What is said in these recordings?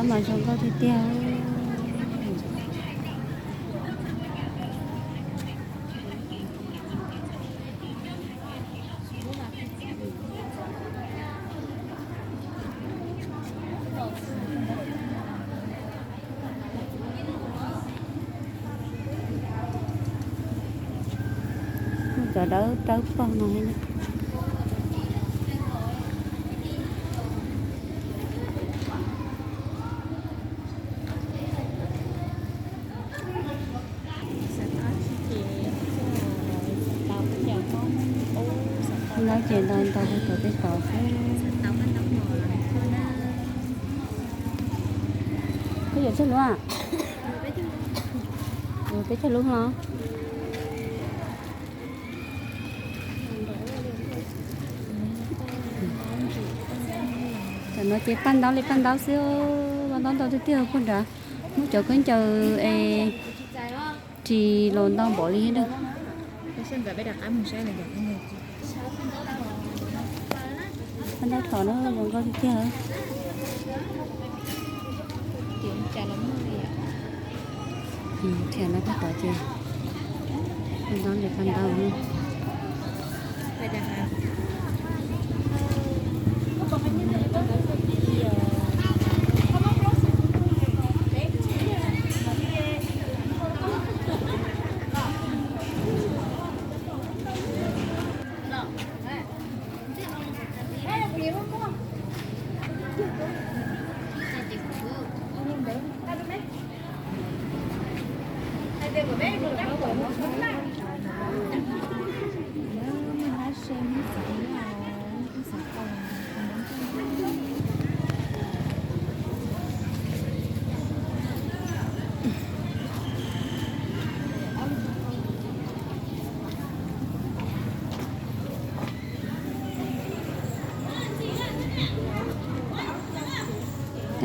Mas zoo nkauj tiag tiag. Cov dawb dawb paug no. Nyob ces ntau ntau hauv tej tod xwb. Koj yuav tsawg lub? Peb caug lub los. Tam no ces paj ntaub li paj ntaub xwb, paj ntaub ntau tiag tiag puag nrad. Muab cov khaub ncaws es ris los ntau npaum li na. Paj ntaub thom na, zoo nkauj tiag tiag. Thiab no paj tod ces paj ntaub li paj ntaub.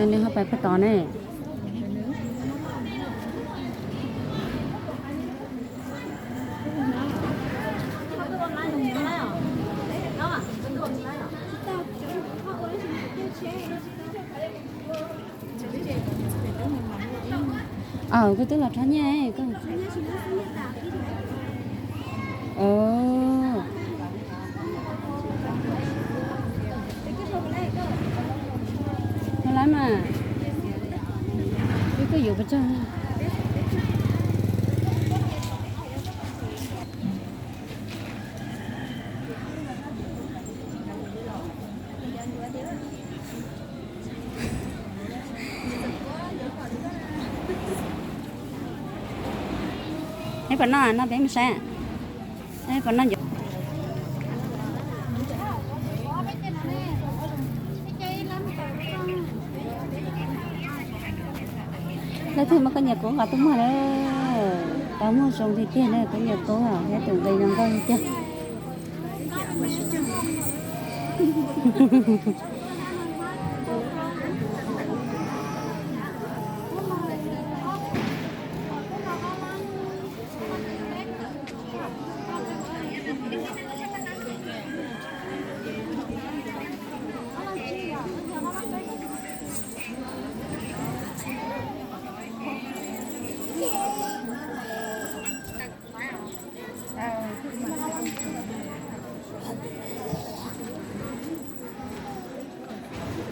Nws ho pais puag tod ne. Aw, koj twb los rho nyiaj koj. Ho lawm mas, wb twb yuav pes tsawg. Neb puas noj? Noj peb mus saib. Neb puas noj? Leej twg muaj koj nyiam kub nqa tuaj muag na. Tau muag zoo tiag tiag na, koj nyiam kub thiab tus nqi no nkauj tiag tiag.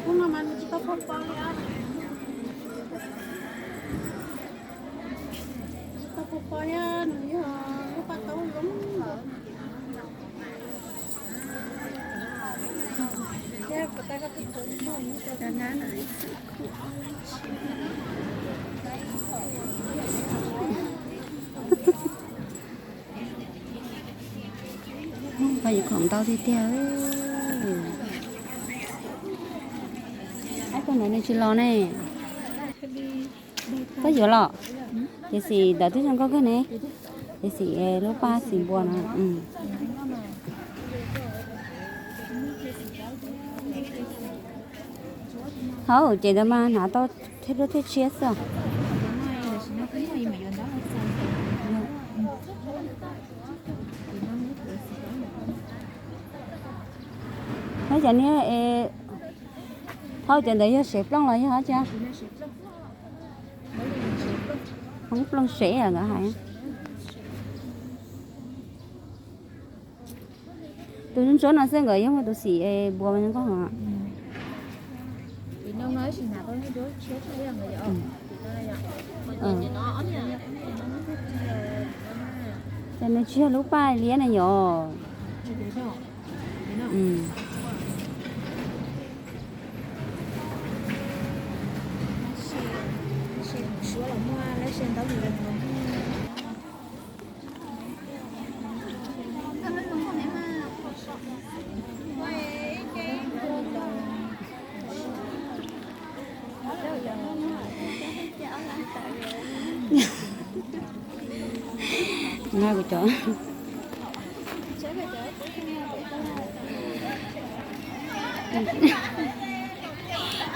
Hnub no mas nws tsis tau pom pom li os. Tsis tau pom pom li, nws yog lub paj taub zoo lawm. Paj yuav khoom ntau tiag tiag. Ab, koj ntawd nws tsis los ne. Koj yuav los? Tiam sis ntawd twb zoo nkauj kawg ne. Tiam sis lub paj xim npua no. Hauv ces ntawd mas hnav tau thiab, thiab tshiab xwb. Neb cov niag es Hauj, cov ntawd yog sev plooj los yog dab tsi? Hoob plooj sev nkawd hais. Tus ntsuab no xwb nkawd yeej muaj tus xim npua zoo nkauj heev. Ces nws tsis yog lub paj liab na yom. Nqa kuv cov,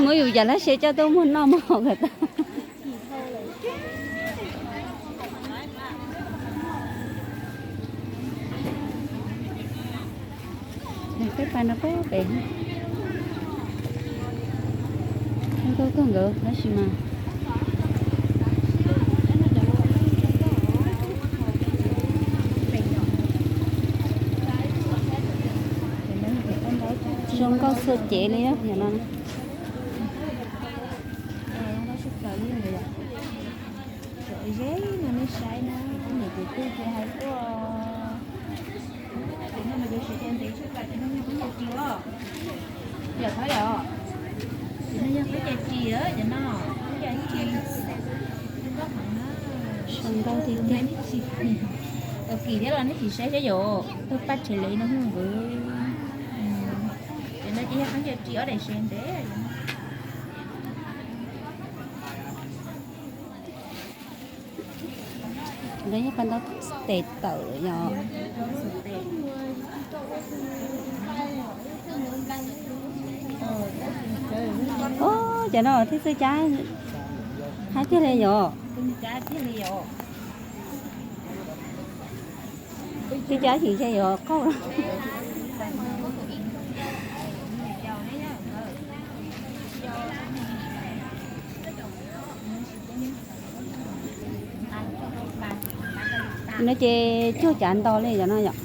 muab yus cov laj se coj tuaj muag noj mog. Peb pais no peb pem, zoo nkauj kawg nkaus tab sis mas zoo nkauj txhua cev li yom no. Ze no nej saib na, niam tus twj ces hais tuaj. Tus no mas yuav siv cov ntev tshaj plaws, tus no yog qhov cai ris os. Yog thov yom, tus no yog qhov cai ris os, cov no qhov cai ris. Zoo nkauj tiag tiag. Tau kim thiab los nej sim saib saib yom, tau paj tshais lev no nkaus. Cov no ces yog qhov cai ris ob daim sev ntev. Lawv yog pab ntaub tes tawm yom. Ub, cov no thiab xwb cab, haib tiag li yom. Twb cab chim ntshe yuav qaug. No ces cuag cav nto li cov no yom.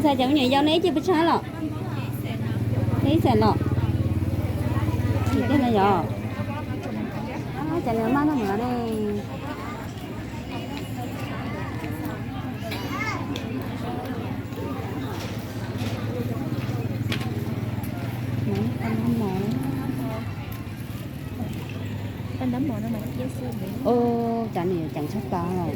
Ntxhais cov me nyuam yaus nej ib ce pes tsawg los? Ib xees los? Tsis tiag no yom? Cov nws maj no mus no ne. Ub, cov nws ceev tshaj tag los.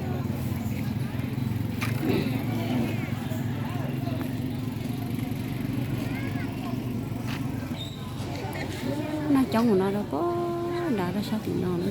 Noj coob mus no rau puag nrad rau sab tim no na.